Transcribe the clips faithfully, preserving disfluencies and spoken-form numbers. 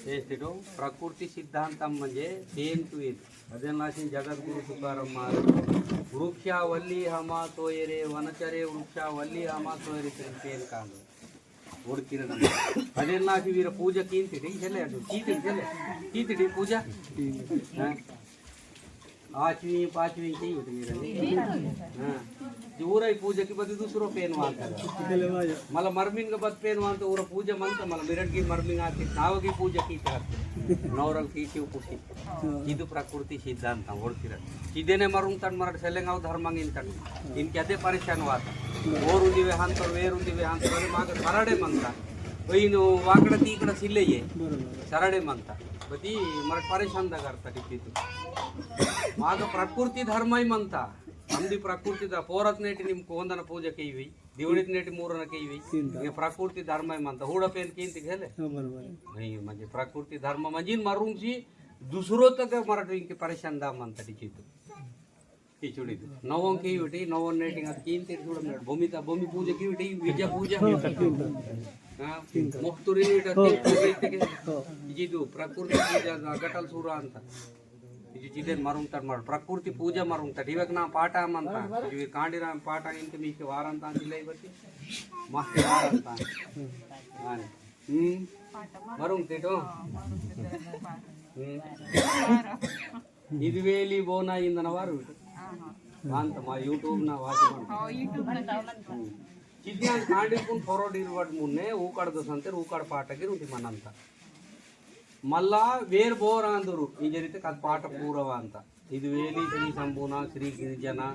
तेच तिटो प्रकृति सिद्धांतम म्हणजे पेन तू येत. अदेन लासिन जगद्गुरु तुकाराम महाराज, वृक्षावल्ली हमा सोयरे, वनचरे वृक्षावल्ली हमा सोयरे, तेरे पेन कांदो. ओड़ किरण. अदेन लासिन वीर पूजा कीन तिटी, चले, अदु, कीन तिटी, चले. कीन तिटी पूजा. हाँ. आचवी, पाचवी की होती मेरे. हाँ. जो उरा ही पूजा की बदी दूसरो पेन वांता. मला मरमिन का बद पेन वांता, उरा पूजा मनता, मला मिरट की मरमिन आती, नाव की पूजा की तरह. नौरल की शिव पुसी. इदु प्रकृति सिद्धांत, ओड़ किरण. इदेने मरुंग तन मरट सेलेंगाव धर्मंग इन तन. इनके अदे परेशान वाता. ओर उंदी वे हंतर, वेर उंदी वे हंतर, अरे माग सरड़े मनता. वही नो वाकड़ा तीकड़ा सिल्ले ये. सरड़े मनता. बती मरट परेशान दा करता टिप्पी तू. माग प्रकृति धर्म ही मनता. हमदी प्रकृति दा पोरत नेटी निम कोंदन पूजा केवी. दिवड़ित नेटी मूरन केवी. ये प्रकृति धर्म ही मनता. हुड़ा पेन कीन तिक हेले. नहीं, म्हणजे प्रकृति धर्म मंजिन मरुंग सी दूसरो तक मरट इनके परेशान दा मनता टिप्पी तू. की चुड़ी नवों की उठी, नवों नेटिंग अद कीन तेरी चूड़ा मेरे। भूमि ता, भूमि पूजा की उठी, विद्या पूजा। हाँ, मोहतुरी नीट अद कीन तेरी पूजा इतने के। जी दो, प्रकृति पूजा दा गटल सूरा अंता. जी जिदेन मरुंग तट मर, प्रकृति पूजा मरुंग तट, इवेक ना पाटा मंता, जी कांडी राम पाटा इनके मीके वारंता सिलाई बत्ती, माके वारंता. हाँ, हम्म, मरुंग तेटो. हम्म. इदु वेली बोना इंदना वारु. वांता मा YouTube ना वासी मन. चित्यान कांडी कुन फरोड इरवट मुन्ने ऊकड़ दोसंतेर ऊकड़ पाटा गिर उंटी मनंता. मल्ला वेर बोर आंदुरु इंजरिते कद पाटा पूरा वांता. इदु वेली श्री शंभुना, श्री गिरिजना,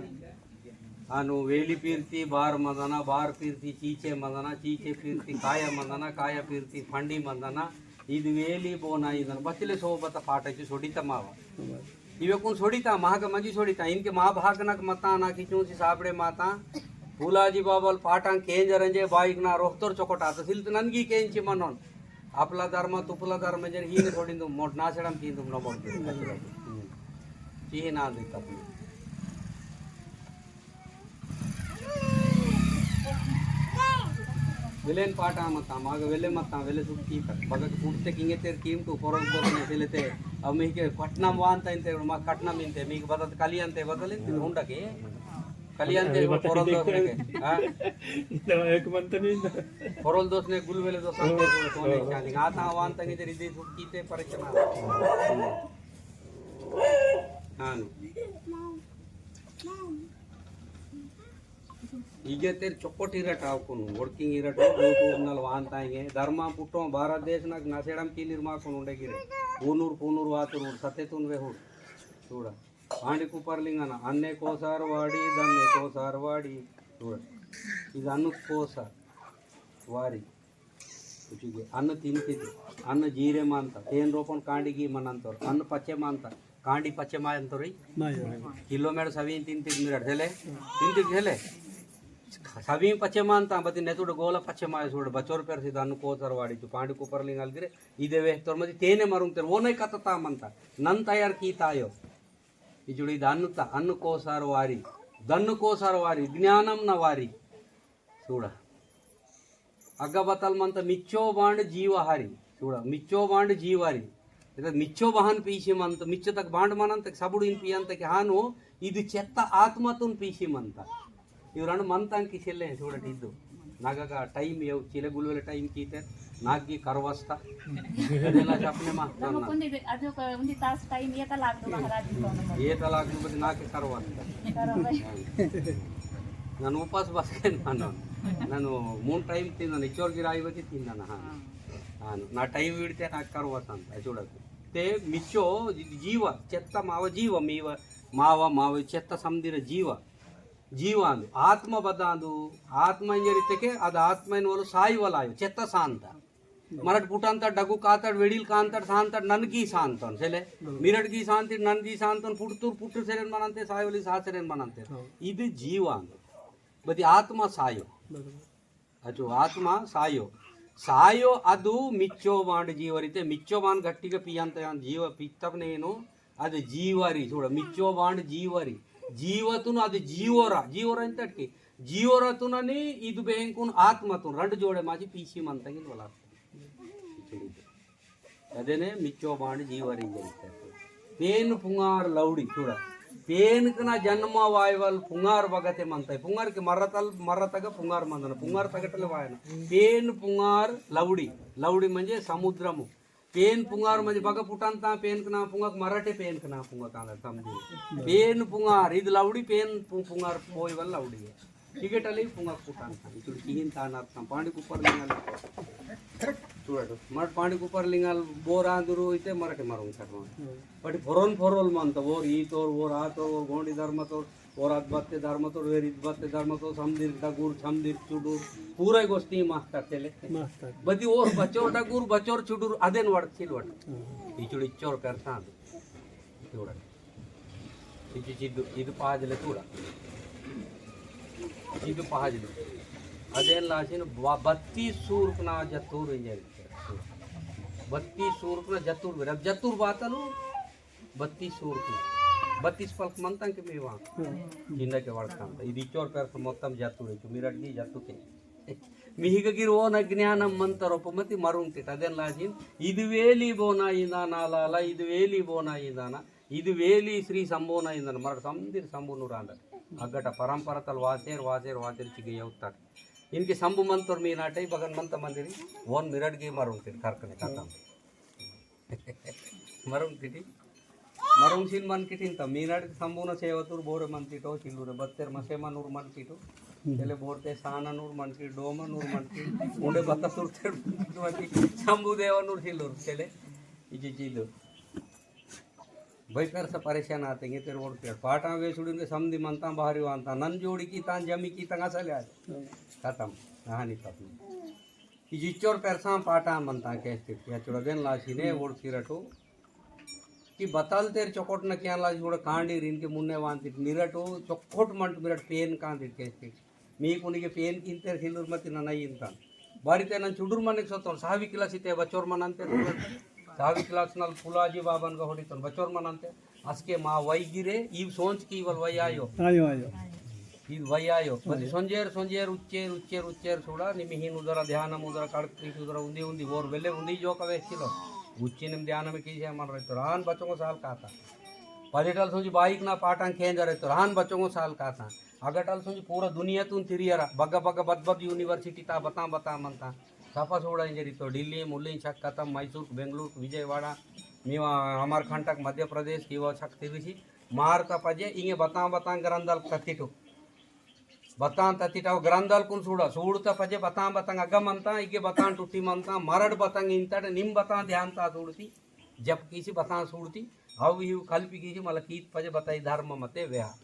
अनु वेली पीरती बार मंदना, बार पीरती चीचे मंदना, चीचे पीरती काया मंदना, काया पीरती फंडी मंदना, इदु वेली बोना इंदना, बचले सोबत पाटा चु सोडिता मावा. इवे कुन सोडिता, महाग मंजी सोडिता, इनके माँ भाग नक मता ना किचुं सी साबड़े माता, फूलाजी बाबल पाटा केंजरंजे बाइक ना रोहतोर चोकोटा, तो सिल्त ननगी केंची मनोन. आपला धर्म, तुपला धर्म, जर हीन सोडिंदु, मोट नासेडम कींदु, न मोट. चीही ना दे तब. वेलेन पाटा मता, माग वेले मता, वेले सुख की तक. बगत फुटते किंगे तेर कीम टू, पोरोल दोसने सेलेते. अब मीके कटनम वांता इंते, मा कटनम इंते, मीके बदत कलियंते, बदल इंते, उंडके. कलियंते, पोरोल दोसने के. हाँ? एक मंत नहीं. पोरोल दोसने, गुल वेले दोसने, सोने शादी. आता वांता इंते, रिदी सुख की ते, परेशान. हाँ. इगे तेर चोकोट इरट आवकुनु, working इरट, YouTube नल वांता इंगे, धर्मा पुट्टो, भारत देश नक नसेडम की निर्मा कुनु उंडे गिरे. ऊनूर, पूनूर, वातुर, सत्तेतुन वेहुर. चूड़ा. आंडी कुपर लिंगना, अन्ने कोसार वाड़ी, दन्ने कोसार वाड़ी. चूड़ा. इद अन्नु कोसार वारी. उचिगे अन्न तिनतिदि, अन्न जीरे मांता, तेन रोपन कांडी गी मनंतोर, अन्न पचे मांता, कांडी पचे मायंतोर, किलो मेड़ सवीं तिनतिदि मिरड़, हेले? तिनतिदि हेले? सवीं पचे मांता, बती नेतुड़ गोला पचे माय सूड़, बचोर पेर सिद अन्न कोसर वाड़ी, तू पांडी कुपर लिंगाल गिरे, इदे वेहतोर मती तेने मरुंग तेर, वो नहीं कतता मंता, नन तैयार कीता आयो. इचुड़ी दन्न ता, अन्न कोसार वारी, दन्न कोसार वारी, ज्ञानम न वारी. सूड़ा. अग्गा बतल मंत मिच्चो बांड जीव हारी. सूड़ा, मिच्चो बांड जीव हारी. इता मिच्चो बहन पीसी मंत, मिच्चो तक बांड मनंत, सबुड़ इन पियंत के हानो, इदु चेत्त आत्मा तुन पीसी मंत. इवरन मंतां किसेले सूड़ा टिद्दु. नागगा time येव चिले गुलुवेले time कीते नागगी करवस्ता. अदेला चपने मा नमक उंदी, अदु उंदी तास time येता लागदु महाराज को नमक. येता लागदु बदे नाके करवस्ता. करवस्ता. नन्नु उपास बसकेन मनो. नन्नु मून time तिंदन, इच्चोर गिराई बती तिंदन, हाँ. हाँ, ना time विड़ते ना करवस्ता, सूड़ा. ते मिच्चो जीव, चेत्त माव जीव, मीव, माव, माव, चेत्त समदिर जीव. जीवांदु, आत्मा बदांदु, आत्मा इंजरितेके, अद आत्मा इन वलु साई वलायो, चेत्त सांता. मरट पुटंता, डगु कातड़, वेडिल कांतड़, सांतड़, ननगी सांतन, सेले? मिरटगी सांति, ननगी सांतन, पुटतुर, पुटतुर सेरेन मनंते, साई वली सा सेरेन मनंते. इद जीवांदु. बदी आत्मा सायो. अचो आत्मा सायो. सायो अदु मिच्चो बांड जीवरिते, मिच्चो बांड गट्टिगा पियंत यान जीव पित्तप नेनु, अदु जीवरी, सूड़ा, मिच्चो बांड जीवरी. जीवतुन अदु जीवोरा, जीवोरा इंतटकी. जीवोरा तुननी इदु बेंकुन आत्मा तुन, रंड जोड़े माजी पीसी मंतंगिन वला. अदेने मिच्चो बांड जीवरिंग जरिते। पेन पुंगार लवड़ी चूड़ा। पेनकना जन्म वायवल पुंगार बगते मनता। पुंगार के मर्रतल, मर्रतगा पुंगार मंदना। पुंगार तगटले वायना। पेन पुंगार लवड़ी। लवड़ी म्हणजे समुद्रमु। पेन पुंगार म्हणजे बग पुटंता, पेनकना पुंगाक मराठे पेनकना पुंगा कांदा समझी। पेन पुंगार, इद लवड़ी पेन पु-, पुंगार पोयवल लवड़ी है। टिकट अली पुंगाक पुटंता। इचुड़ किहिन तान अर्थम। पांडी कुपर लिंगाल। चूड़ा तो। मर पांडी कुपर लिंगाल बोर आंदुरु इते मराठे मरुंग करना। बट फोरन फोरल मंता, ओर ई तोर, ओर आ तोर, ओर गोंडी धर्म तोर, ओर अद बत्ते धर्म तोर, वेर इद बत्ते धर्म तोर, समदिर डगुर, समदिर चुडुर, पूरा गोष्टी मास्टर तेले। मास्टर। बदी ओर बचोर डगुर, बचोर चुडुर, अदेन वड़क चिल वड़क। हम्म। इचुड़ इच्चोर करता। चूड़ा। इचु चिद्दु, इदु पहाजले चूड़ा। इदु पहाजले। अदेन लासिन ब-, बत्तीस सूरकना जतूर इंजेर। बत्तीस सूरकना जतूर बेर। अब जतूर बातलु बत्तीस सूरकना। बत्तीस पलक मनता के मीवा। हम्म। जिंदा के वड़कता। इदि चोर कर मोत्तम जतूर है। चु मिरट गी जतू के। मिहिग गिर ओना ज्ञानम मंतर उपमति मरुंग तिट। अदेन लासिन इदु वेली बोना इंदाना लाला, इदु वेली बोना इंदाना, इदु वेली श्री संबोना इंदाना, मरट समदिर संबुनु रांडा। अगट परंपरतल वासेर, वासेर, वासेर चिगे यवताट। इनके संबु मंतर मी नाटे बगन मंत मंदिरी, ओन मिरट गी मरुंग तिट करकने कातम। मरुंग किटी। मरुंग सिन मन किटिन त मीनाड़ संबूर्ण सेवतुर बोरे मन तिटो सिल्लुरे बत्तेर मसेमनुर मन किटो। तेले बोरते साननुर मन किटो, डोमनुर मन किटो। उंडे बत्ता सुरतेर मन किटो, संबू देवनुर सिल्लुर तेले। इजी चीदो। भाई कर सा परेशान आते हैं तेरे ओर के। पाटा वे सुड़िन के समधी मनता बाहरी वानता। नन जोड़ी की तान जमी की तंगा सा ले आज। खत्म। कहानी खत्म। इजिच्चोर पेरसां पाटां मंता केस्तिट, या चुड़ादेन लासिने वोड़ सिरटो। कि बताल तेर चोकोट न कियान लासि वोड़ कांडी रिन के मुन्ने वांतिट मिरटो, चोकोट मंट मिरट पेन कांतिट केस्तिट। मी कुनिगे पेन किन तेर सिलुर मति नना इंतान। बारी ते नन चुडुर मनेक सोतोन, सावी किलास इते बचोर मनंते। सावी किलास नल पुलाजी बाबन का होड़ी तोन बचोर मनंते। असके मा वैगिरे, इव सोंच की इवल वै आयो। आयो, आयो। इव वै आयो। पति सोंजेर, सोंजेर, उच्चेर, उच्चेर, उच्चेर, सुड़ा, निमिहिन उदरा, ध्यानम उदरा, कड़क पीस उदरा, उंदी, उंदी, वोर वेले उंदी जो कवे किलो। उच्ची निम ध्यानम कीसे मन रहतो। रान बचोंगो साल काता। पदिटल सोंजी बाइक ना पाटां केंजा रहतो। रान बचोंगो साल काता। अगटल सोंजी पूरा दुनिया तुन तिरियरा। बग्गा, बग्गा, बद, बद university ता, बता, बता मनता। सफा सोड़ा इंजरी तो दिल्ली, मुल्ली, छक खत्म, मैसूर, बेंगलुरु, विजयवाड़ा, मीवा अमरकंटक, मध्य प्रदेश, कीवा छक तिरिसी, मारता पजे, इंगे बतां बतां ग्रंथाल तत्तिटो। बतां तत्तिटो ग्रंथाल कुन सूड़ा, सूड़ता पजे बतां बतां अग्गा मंता, इगे बतां टुट्टी मंता, मरड़ बतां इंतड़, निम बतां ध्यान ता सूड़ती, जप कीसी बतां सूड़ती, अव इव कल्पि कीसी, मला कीत पजे बताई धर्म मते व्या।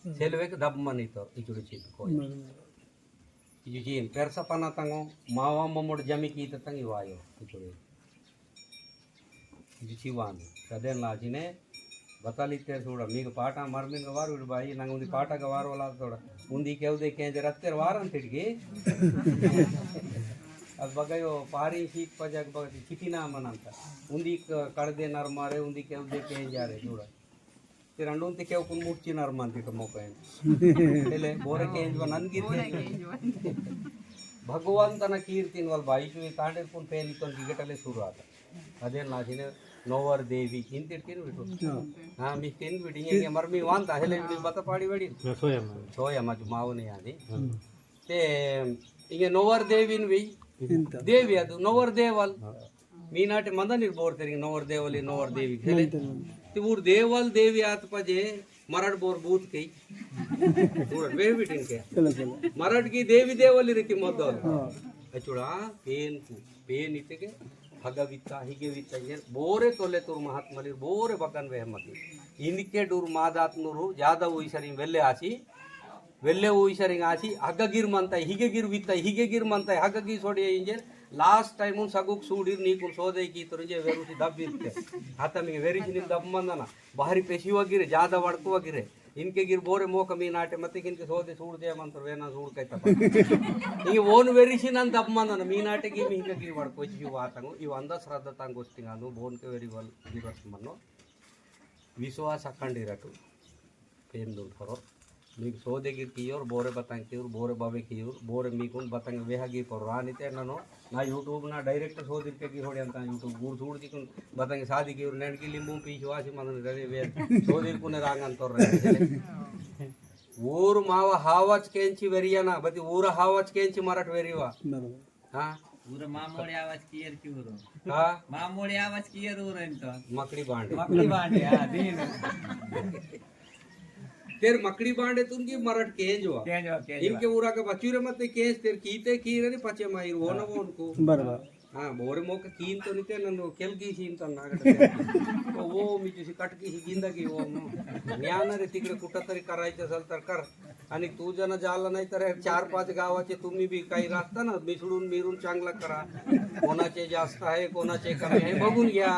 सेलवेक दब मनी तो, इचुड़ चित कोई। इजु चीन पेरसा पना तंगो, मावा ममोड़ जमी कीत तंग इवायो, इचुड़े। इजु चिवान, सदेन लाचिने, बताली तेर सूड़ा, मीग पाटा मरमिन गवार उड़ बाई, नंग उन्दी पाटा गवार वाला सूड़ा, उन्दी केवदे केंजर अत्तेर वारन तिड़गी। अद बगयो पारी सीक पजक बगती चितिना मनंता। उन्दी क-, कड़दे नर मारे, उन्दी केवदे केंजारे सूड़ा। ती रंडोंती केवकुन मुर्चिनार मंती तो मोका एन। तेले बोरे केंजवा नन गिर केंजवा। भगवंतना कीर्तिन वाल बाई चुई तांडेर कुन पेन इतोन गिगटले सुरु आता। अदेन लासिने नोवर देवी इंतेर किन बिटो। हाँ। हाँ, मी किन बिटिंग ये मर मी वांता हेले मी बता पाड़ी बड़ी। सोया मा। सोया मा जो मावो नहीं आनी। हाँ। ते इंगे नोवर देवी न भी। इंता। देवी अदु नोवर देवल। हाँ। मी नाटे मंदनीर बोर तेरी नोवर देवली, नोवर देवी खेले। मंदन, मंदन। ते उर देवल देवी आत पजे मरड़ बोर बूत कई। उर वे बिटिन के। चलो, चलो। मरड़ की देवी देवली रीति मदल। हाँ। अचुड़ा पेन कु, पेन इते के भगविता, हिगविता, ये बोरे तोले तुर महात्मलीर, बोरे बकन वे मती। इनके डुर मादात नुरु, ज्यादा उइसरी वेल्ले आसी, वेल्ले उइसरिंग आसी, हगगिर मंताई, हिगेगिर वित्ताई, हिगेगिर मंताई, हगगिर सोड़िया इंजेर, last time उन सगुक सूड़िर नीकुन सोदे कीतोर इंजे वेरुसी दब्बिर ते। हाता मी वेरिसी निम दब मंदना, बाहरी पेशी वगिरे, ज्यादा वड़कु वगिरे। इनके गिर बोरे मोका मी नाटे मते किनके सोदे सूड़ दे मंतर वेना सूड़ कई तपा। इंगे वोन वेरिसी नन दब मंदना, मी नाटे गी मी हिगगिर वड़कु वेची वातंगो, इव अंधश्रद्धा तंग गोष्टिंग आंदु, बोन के वेरी वल गिरस मनो। विश्वास अखंड इरटु। पेंदुल फरो। मीकु सोदे गिर कियोर, बोरे बतंग कियोर, बोरे बवे कियोर, बोरे मीकुन बतंग वेहगी पर रानिते ननो, ना YouTube ना direct सोदिर के गिर होड़े अंता YouTube गुर सूड़ दिकुन बतंग सादी कियोर नेंड की लिंबू पीछे वासी मदन रहे वे सोदिर कुने रांगन तोर रहे। ऊर मावा हावच केंची वेरिया ना, बती ऊर हावच केंची मरट वेरिवा। बरोबर। हाँ। ऊर मामोड़े आवाज कियर की ऊर। हाँ। मामोड़े आवाज कियर ऊर इनको। मकड़ी बांडे। मकड़ी बांडे, हाँ, दीन। तेर मकड़ी बांडे तुन की मरट केंजवा। केंजवा, केंजवा। इनके ऊरा का बचूरे मत केंज तेर कीते कीरे नी पचे माहिर वो ना वो उनको। बरोबर। हाँ, बोरे मोका कीन तो निते नन्नो केल की सीन तो नागट। तो वो मी जैसे कट की ही गिंदा की वो नो। न्याना रे तिकडे कुठं तरी करायचं असेल तर कर। आणि तू जण झालं नाही तर चार पाच गावाचे तुम्ही बी काही राहता ना, मिसळून मिरून चांगला करा. कोणाचे जास्त आहे, कोणाचे कमी आहे, बघून घ्या.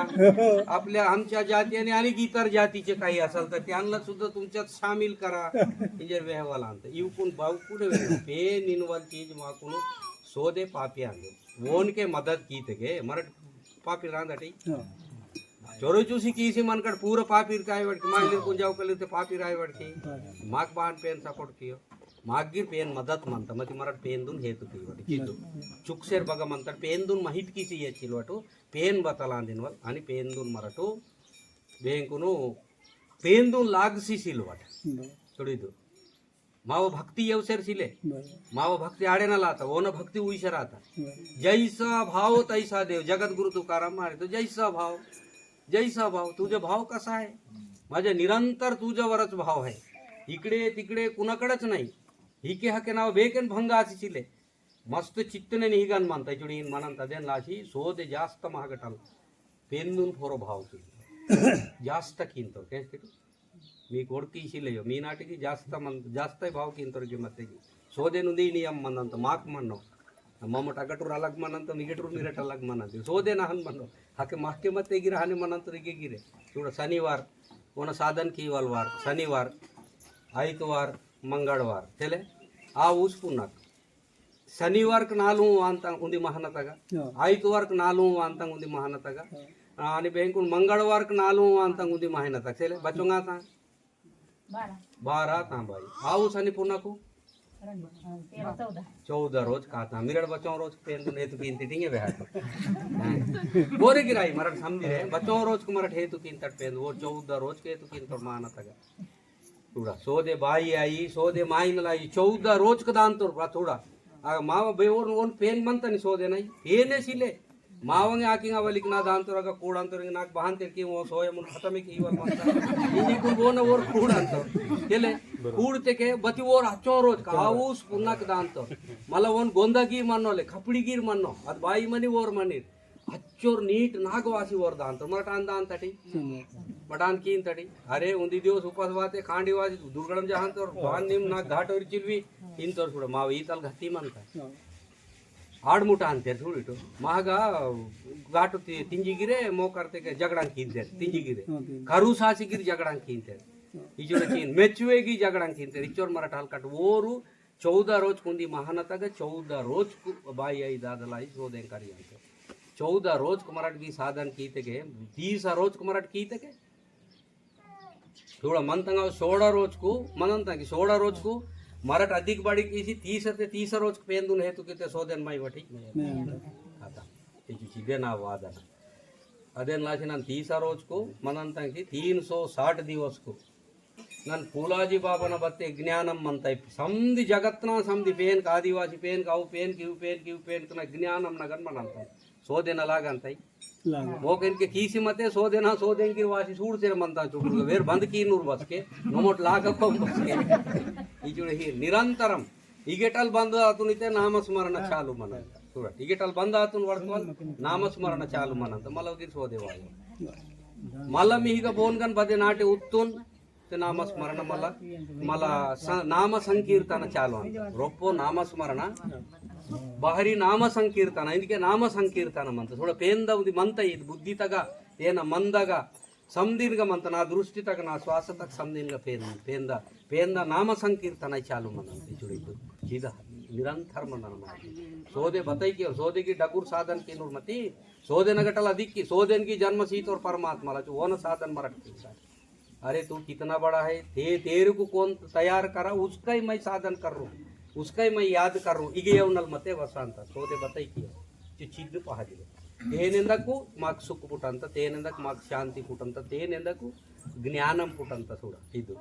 आपल्या आमच्या जाती आणि आणि इतर जातीचे काही असेल तर त्यांना सुद्धा तुमच्यात सामील करा. इंजर वेहवाला अंत इवकुन बावकुडे पेन इनवाल चीज माकुनु सोदे पापी आंदे. ओनके मदद कीतेगे मरट पापी रांदटी. चोरो चूसी कीसी मनकट पूरा पापी राय वड़की, माइले कुंजाव कले ते पापी राय वड़की. माक बान पेन सपोर्ट कियो, माक गिर पेन मदद मनता, मती मरट पेन दुन हेतु की वड़की. चुकसेर बगा मनता पेन दुन महित कीसी ये चिलवटु, पेन बतलांदिन वल, अनि पेन दुन मरटु, बेंकुनु पेन दुन लागसी सिलवट. थोड़ी दु माव भक्ति येवसेर सिले. बरोबर. माव भक्ति आड़े ना लाता, वो ना भक्ति उईसेर आता. बरोबर. जैसा भाव तैसा देव, जगत गुरु तुकाराम मारे तो जैसा भाव, जैसा भाव, तुझा भाव कसा आहे? माझा निरंतर तुझ्यावरच भाव आहे. इकडे तिकडे कुणाकडेच नाही. हिके हके नाव बेकेन भंग आसी सिले. मस्त चित्तने निहिगन मनता, इचुड़ी इन मनंता देन लासी, सोदे जास्त महागटल. पेंदुन फोरो भाव की. जास्त कींतो, कैसे? मी कोड़की इसी ले यो, मी नाटी की जास्त मन, जास्त भाव कींतोर के मते की. सोदे नुदी नियम मनंत, माक मनो. मम टगटुर अलग मनंत, मिगटुर मिरट अलग मनंत. सोदे नहन मनो. हके माके मते गिर हने मनंत रिगे गिरे. चूड़ा शनिवार, ओना साधन कीवाल वार, शनिवार, आइतवार, मंगलवार. तेले, आ उस पुनक. शनिवारक नालू वांता उंदी महानतगा. हाँ. आइतवारक नालू वांता उंदी महानतगा. हाँ. आ, अनि बेंकुन मंगलवारक नालू वांता उंदी महानतगा. सेले बचोंगा ता? बारह. बारह ता भाई. आउ सनी पुना को? तेरह, चौदह. चौदह रोज का ता. मिरड़ बचों रोज पेंदुन हेतु कींती टिंगे बेहार. हाँ. बोरे गिराई मरट समझी रे. बचों रोज को मरट हेतु कींतट पेंदु. वो चौदह रोज के हेतु कींतट महानतगा. थोड़ा सोदे बाई आई, सोदे माइन लाई, चौदह रोज का दांतोर बा थोड़ा. आ, मावा बे ओन, ओन पेन मनता नी सोदे नाही, पेने सिले. मावंगे आकिंग आवलिक ना दांतोर अगा कूड़ांतोर नाक बहान तेर की वो सोया मुन खतम की इवल मनता. इन्हीं कुल वो ना ओर कूड़ांतोर. केले, कूड़ते के, बती ओर अच्छो रोज का, उस पुन्ना के दांतोर. मला ओन गोंदा गिर मन्नो ले, खपड़ी गिर मन्नो, अद बाई मनी ओर मनी. अच्चोर नीट नागवासी वर दांतोर, मरट आन दांतटी. मरट आन कींतटी. अरे, उंदी दिवस उपास वाते, खांडी वासी, दुर्गड़म जहांतोर, बान निम ना घाटोर चिलवी, इंतोर सुड़ा, माव ईतल घाटी मनता. आड़ मुटा आन तेर सुड़ी तो. महागा घाटो ति-, तिंजी गिरे, मोकर ते के जगड़ां कींतेर, तिंजी गिरे. करू सासी गिर जगड़ां कींतेर. इचोर चीन, मेचुए गी जगड़ां कींतेर, इचोर मरट हलकट ओरू, चौदह रोज कुंदी महानतगा, चौदह रोज कु बाई आई दादलाई सोदें करी अंते. चौदह रोज कु मरट की साधन कीतेगे, तीस रोज कु मरट कीतेगे. थोड़ा मनतंगा सोलह रोज कु, मनंता की सोलह रोज कु मरट अधिक बाड़ी कीसी तीस ते तीस रोज कु पेंदुन हेतु कीते सोदेन माई वठी. आता, इचु चिदे ना वादन. अदेन लासी नन तीस रोज कु, मनंता की तीन सौ साठ दिवस कु. नन पूलाजी बाबन बत्ते ज्ञानम मनताई. समदी जगतना समदी पेन का आदिवासी पेन का, अव पेन की, इव पेन की, इव पेन कना ज्ञानम नगन मनंता. सोदेन लागंताई. मोकेन के कीसी मते सोदेना, सोदेन की वासी सूड़तेर मनता चुटुक. वेर बंद कीनुर बसके, नमोट लाग कम बसके. इचुड़े ही निरंतरम. इगेटल बंद आतुन इते नामस्मरण चालू मनंता. सूड़ा, इगेटल बंद आतुन वड़कवल नामस्मरण चालू मनंता. मला उदिर सोदे वायो. मला मिहिगा बोनगन बदे नाटे उत्तुन ते नामस्मरण मला, मला स-, नाम संकीर्तन चालू अंत. रोप्पो नामस्मरण, बाहरी नाम संकीर्तन, इंदके नाम संकीर्तन मंत. थोड़ा पेंदा उंदी मंत इद बुद्धि तगा, तेना मंदगा, समदिनगा मंत ना दृष्टि तक ना श्वास तक समदिनगा पेन-, पेंदा, पेंदा नाम संकीर्तन चालू मंत. चुड़ी तो सीधा निरंतर मंत ना. सोदे बताई के, सोदे की डगुर साधन की नुरमती, सोदे नगटल अधिक की, सोदेन की जन्म सीतोर परमात्मा ला, जो वो न साधन मरट की साथ. अरे तू कितना बड़ा है, ते, तेरे को कौन तैयार करा, उसका ही मैं साधन कर रहा हूँ, उसका ही मैं याद कर रहा हूँ। इगे येवनल मते वसांता, सोदे बताई किया। जो चिद्द पहाजिले। तेनेंदकु माक सुख पुटंता, तेनेंदकु माक शांति पुटंता, तेनेंदकु ज्ञानम पुटंता सूड़ा। इदु।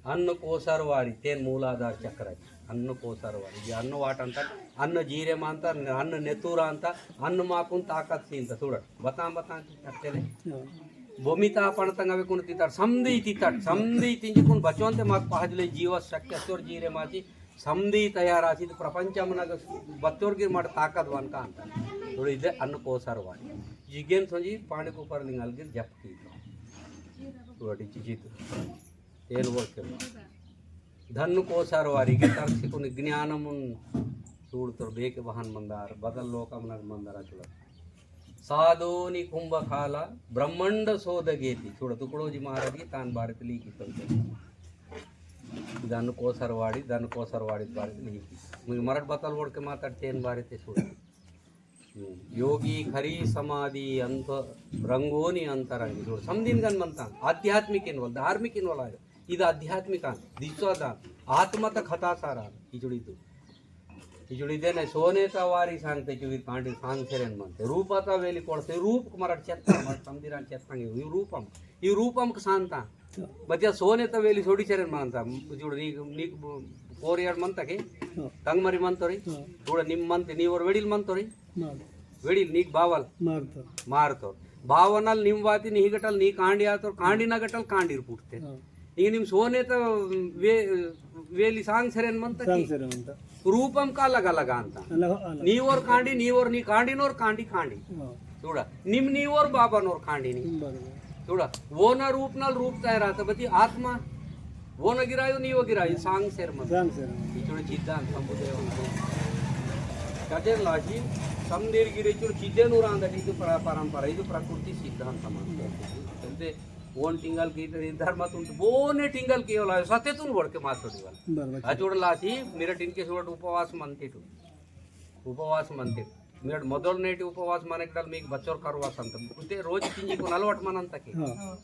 अन्न कोसर वारी, तेन मूलाधार चक्र। अन्न कोसर वारी। ये अन्न वाटंता, अन्न जीरे मांता, अन्न नेतुरांता, अन्न माकुन ताकत सींता सूड़ा। बतां, बतां, तक्केले। बोमिता पणतंग अवेकुन तिताड़, समदी तिताड़, समदी तिंजिकुन बचोंते माक पहाजले जीव शक्ति असोर जीरे माची, समदी तैयार आसी, प्रपंचमनग बत्तोर गिर मट ताकत वानका अंता। थोड़ी दे अन्न कोसर वारी। जिगेन सोंजी पांडी कुपार लिंगाल गिर जप की। थोड़ी चिचित। तेल वोर के। धन कोसर वारी के तरक से कुन ज्ञानमुन सूड़तोर बेके बहन मंदार, बदल लोकमनग मंदार चुड़ा। साधोनी कुंभकाला ब्रह्मांड सोदगेती। सूड़ा तुकडोजी महाराज की तान बारे ते लिखी चलते। धन कोसर वारी, धन कोसर वारी बारे ते लिखी। मुझे मरट बतल वोर के माता तेन बारे ते सूड़ा। हम्म। योगी खरी समाधि अंत रंगोनी अंतरंगी। सूड़ा समदिन गन मनता। आध्यात्मिक इनवल, धार्मिक इनवल आयो। इद आध्यात्मिक आन, दिसो दान, आत्मा तक हता सारा, इचुड़ी तू। इचुड़ी देने सोने ता वारी सांगते चुवीर कांडी सांग सेरेन मनते। रूपा ता वेली कोड़से रूप कुमार चेत्ता, मर समदिरान चेत्ता ये रूपम। ये रूपम क सांगता। बच्चा सोने ता वेली सोड़ी सेरेन मनता। इचुड़ी नी, नी कोरियार मनता के? हाँ। तंग मरी मनतो री? हाँ। थोड़ा निम मनते, नी और वेड़िल मनतो री? वेड़िल नीक बावल मारतो। मारतो। बावनल निम वाती निही गटल नी कांडी आतो, कांडी ना गटल कांडीर पुटते। हाँ। इंग निम सोने तो वे, वेली सांग सेरेन मनता की? सांग सेरेन मनता। रूपम का अलग अलग आंता। अलग, अलग। नी ओर कांडी, नी ओर नी कांडी, नोर कांडी कांडी। हाँ। सूड़ा, निम नी ओर बाबा नोर कांडी नी। बरोबर। सूड़ा, वो ना रूप नल रूप तय रहता, बती आत्मा। वो न गिरायो, नी वो गिरायो, सांग सेर मत। सांग सेर मत। इचुड़ चिद्धांत संबुदेव। कदेर लासी, समदीर गिरे इचुड़ चिद्दे नूर आंदा, इदु प्र-, परंपरा, इदु प्रकृति सिद्धांत समाज। चलते, ओन टिंगल की, इधर धर्म तुम, बोने टिंगल की होला, सत्य तुम वोर के मात छोड़ी वाला। बरोबर। अचुड़ लासी, मेरा टिन के सुवट उपवास मनते तू। उपवास मनते। मेड मोदल नेटी उपवास मानेकडाल मीक बच्चोर करवास अंत। उते रोज तिंजी को नलवट मनंत के। हाँ।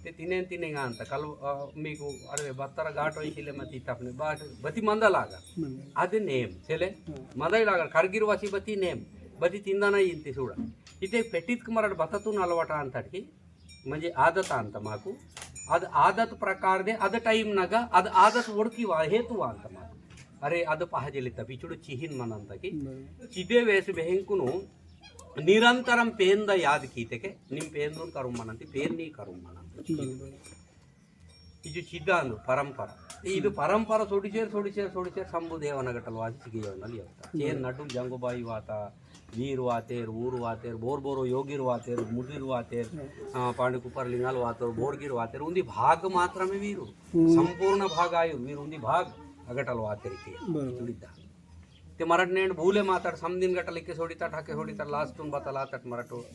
ते तिनेन तिनेंगा अंत। कल, अ, मीक अरे बत्तर गाट होई किले मती तपने। बाट, बती मंदा लागा। मंदा। अदे नेम, चले? हाँ। मंदा ही लागा। करगिर वासी बती नेम। बती तिंदा ना इंती सूड़ा। इते पेटित कुमारड बततू नलवट अंत की। म्हणजे आदत अंत माकू। अद आदत प्रकार दे, अद time नगा, अद आदत ओड़की वा, हेतु अंत माकू। अरे, अद पहजलित पिचुड़ चिहिन मनंत की। बरोबर। चिदे वेस बेहेंकुनु निरंतरम पेंद याद कीते के, निम पेंदुन करुम मनंती, पेन नी करुम मनंती। बरोबर। इजु चिद्धांदु परंपरा। इदु हम्म। परंपरा सोड़ी चेर, सोड़ी चेर, सोड़ी चेर, शंभु देवन गटल वासी चिगे योनल योता। चेर बरोबर। नटुल जंगुबाई वाता, वीर वातेर, ऊर वातेर, बोर बोरो योगीर वातेर, मुदिर वातेर, हम्म। आ, पांडी कुपर लिंगाल वातेर, बोरगीर वातेर, उन्दी भाग मात्रमे वीरु। हम्म। संपूर्ण भाग आयु, वीरु उन्दी भाग अगटल वातेर के। बरोबर। चुड़ीदा। ते मरट नेंड भूले मातड़ समदिन गटल इके सोड़ीतड़, हके सोड़ीतड़, last तुन बतल आतड़ मरटो।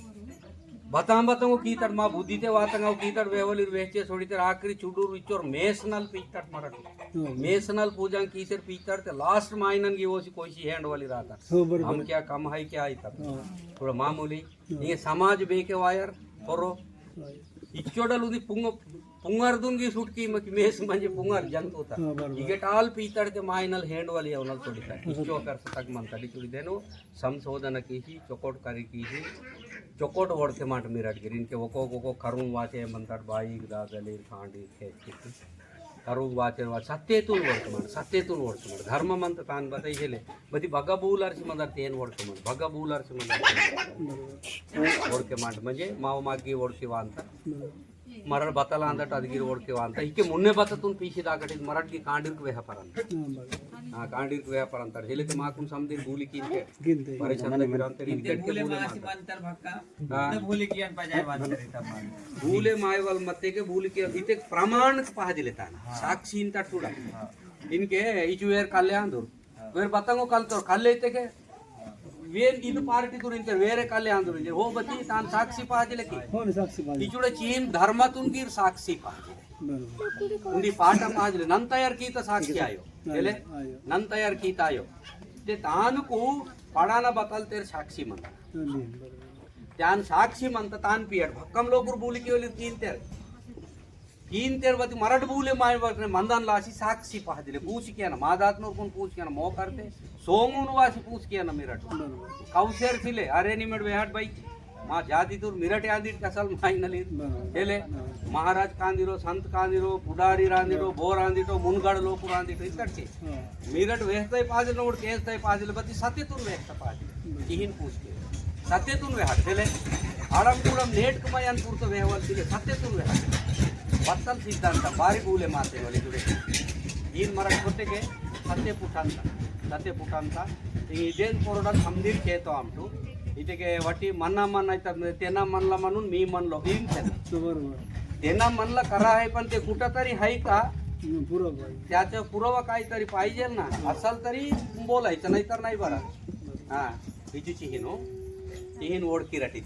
बतां बतां वो कीतड़ मा बुद्धि ते वातंगा वो कीतड़ वेवलिर वेचे सोड़ीतड़ आखिरी चुडूर विचोर मेसनल पीतड़ मरटो। हम्म। मेसनल पूजां कीसेर पीतड़ ते last माइनन की वो सी कोई सी hand वाली रहता। हो, बरोबर। हम क्या कम है क्या इतड़। हाँ। थोड़ा मामूली। हाँ। ये समाज बेके वायर, पोरो। हाँ। इच्चोडल उदी पुंग-, पुंगर दुन की सुटकी मकी मेस मंजे पुंगर जंतु होता। हाँ, बरोबर। इगे टाल पीतड़ ते माइनल hand वाली है, उनल सोड़ीतड़। हाँ। इच्चो कर सतक मंतड़ी चुड़ी देनो, संशोधन कीसी, चोकोट करी कीसी, चोकोट वोड़के माट मिरट गिरिन के वोको, वोको करुम वाचे मंतड़ बाई, दादली, कांडी, खेत की। करुम वाचे वा सत्य तुन वोड़के माट, सत्य तुन वोड़के माट। धर्म मंत तान बताई चले। बदी बगा बूलर सी मदर तेन वोड़के माट, बगा बूलर सी मदर तेन वोड़के माट, म्हणजे माव मागी वोड़के वांता। मरड़ बतल आंदट अदगिर वोड़के वांता। इके मुन्ने बततुन पीसी दाकट इद मरड़ की कांडिर को व्यापार अंत। हाँ, कांडिर को व्यापार अंत। हेले ते माकुन समदिर भूली किन के। परेशान गिरांतर इनके भूले मासी माता। मंतर भक्का। हाँ। ते भूली कियन पजाय बात करे तब मान। भूले माय वाल मत्ते के भूली कियन। इते प्रमाण पहाज लेता ना। हाँ। साक्षी इंता टूड़ा। हाँ। इनके इचुवेर कल्याण दूर। वेर बतंगो कल तो कल लेते के। वेर इद पार्टी तुरिंते वेरे कल आंदुरिंते। हो बती तान साक्षी पाजले की। हो, साक्षी पाजले। इचुड़े चीन धर्मतुन गिर साक्षी पाजले। बरोबर। उन्दी पाटा पाजले। नन तैयार कीता साक्षी आयो। आयो, चले? आयो। नन तैयार कीता आयो। ते तान को पड़ाना बतल तेर साक्षी मंता। हाँ जी, बरोबर। तान साक्षी मंता तान पियट। भक्कम लोगुर भूली कियोली तीन तेर। कीन तेर बती मरट बुले माय बतने मंदन लासी साक्षी पादिले पूछ किया ना, मा दात नोर कुन पूछ किया ना, मो करते सोंगुन वासी पूछ किया ना मिरट। कौशेर सिले, अरे निमेट वेहाट भाई, मा जाति तुर मिरट आंदिट कसल माई नली। हेले, महाराज कांदिरो, संत कांदिरो, पुडारी रांदिरो, बो रांदिटो, मुनगड़ लोकु रांदिटो, इतट के। मिरट वेहताई पादिल नोड़ केसताई पादिल बती सत्य तुन वेहता पादिल। किहिन पूछ के। सत्य तुन वेहत हेले। आड़म कुड़म नेट कमायन पुरतो वेहवल सिले सत्य तुन वेहत। बत्तल सिद्धांत बारी बुले माते वाले जुड़े। इन मरट कोते के सत्य पुटांता। सत्य पुटांता। इदेन पोरोडा समदीर केतो आमटू। इतेके वटी मन्ना मन्ना इतर तेना मनला मनुन मी मनलो इन तेना। तेना मनला करा है पण ते कुठं तरी है का? त्याचा पुरावा काहीतरी पाहिजे ना, असल तरी बोलायचं, नाही तर नाही बरं. हा, हिची चिहिनो, चिहिन ओळखी राहते.